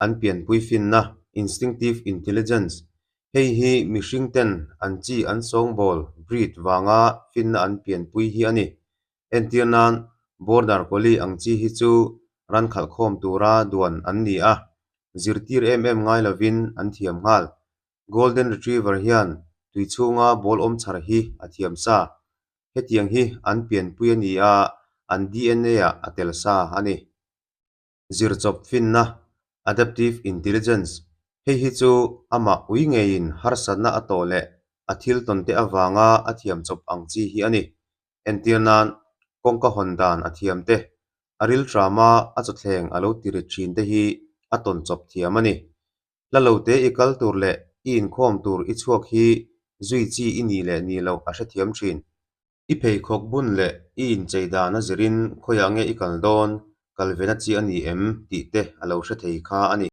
An pianpui finna, instinctive intelligence, Hei hi mihring ten an chi an sawngbawl, breed, vanga finna an pianpui hi a ni. Entir nan, Border Collie ang chi hi chu ran khalhkhawm tura duan an ni a, zirtir em em ngai lovin an thiam nghal. Golden Retriever hian tui chhunga ball awm chhar hi a thiam sa. Hetiang hi an pianpui a ni a, an DNA ah a tel sa a ni. Zirchawp finna, Adaptive Intelligence, Hei hi chu amah ui ngeiin harsatna a tawh leh a thil tawn te avanga a thiam chawp ang chi hi a ni. Entir nan, kawngka hawn dan a thiam te, a rilṭama a chawthleng a lo ti ri ṭhin te hi a tawn chawp thiam a ni. Hla lo te i kal tur leh i inkhawm tur i chhuak hi zui chi i nih leh nih loh a hrethiam thin. I pheikhawk bun leh i inchei dan a zirin khawiah nge i kal dawn, kal ve na chi a ni em tih te a lo hre thei kha a ni.